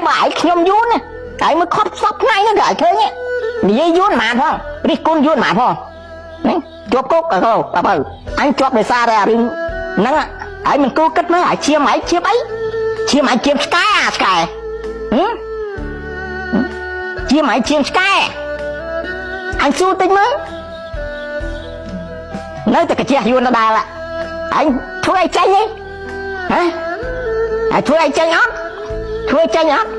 បើឯងខ្ញុំយួនណាឯងមើលខត់សពថ្ងៃហ្នឹងគេឲ្យឃើញនិយាយយួនមិនផងរិះគន់យួនមិនផងហ្នឹងជាប់គុកអើបើអញជាប់ដោយសារតែអារឿងហ្នឹងឯងមិនគួរគិតមើលអាឈាមឯងឈាមអីឈាមឯងឈាមឆ្កែអាឆ្កែហឹមឈាមឯងឈាមឆ្កែអញសួរតិចមើលនៅតែកាជះយួនដដែលឯងធ្វើអីចេញហ៎ហ៎ឯងធ្វើអីចេញអត់ធ្វើចេញអត់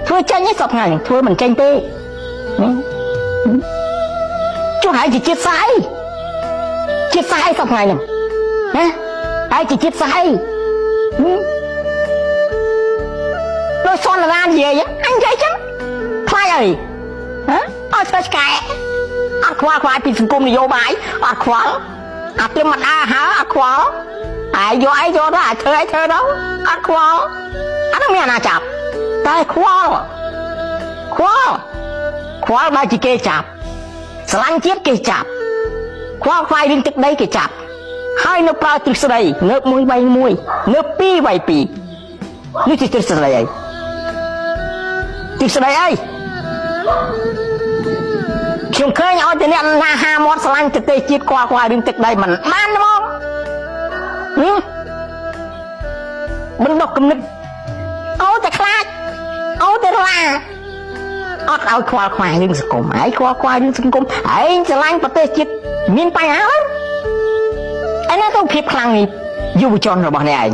ធ្វើចេញឯងសពថ្ងៃធ្វើមិនចេញទេចុះហើយជាជាតិសាសន៍អីជាតិសាសន៍អីសពថ្ងៃហ្នឹងណាហើយជាជាតិសាសន៍អីដោយសន្តានានិយាយអញនិយាយចឹងខ្លាចអីហ៎អត់ធ្វើឆ្កែអត់ខ្វល់ខ្វាយពីសង្គមនយោបាយអត់ខ្វល់អាទៀមមិនដើរហើអត់ខ្វល់ហើយយកអីយកទៅអាធ្វើអីធ្វើទៅអត់ខ្វល់អានោះមានអាណាចាប់តែខ្វល់ខ្វល់ខ្វល់បើជាគេចាប់ស្រឡាញ់ជាតិគេចាប់ខ្វល់ខ្វាយរឿងទឹកដីគេចាប់ហើយនៅប្រើទ្រឹស្ដីងើបមួយវៃមួយងើបពីរវៃពីរនេះជាទ្រឹស្ដីអីទ្រឹស្ដីអីខ្ញុំឃើញឲ្យតែអ្នកណាហាមាត់ស្រឡាញ់ប្រទេសជាតិខ្វល់ខ្វាយរឿងទឹកដីមិនបានហ្មងបណ្ដុះគំនិតអូតែខ្លាចអូតែរឡាអត់ឲ្យខ្វល់ខ្វាយរឿងសង្គមឯងខ្វល់ខ្វាយរឿងសង្គមឯងស្រឡាញ់ប្រទេសជាតិមានបញ្ហាហើយឯណាទៅភាពខ្លាំងនេះយុវជនរបស់អ្នកឯង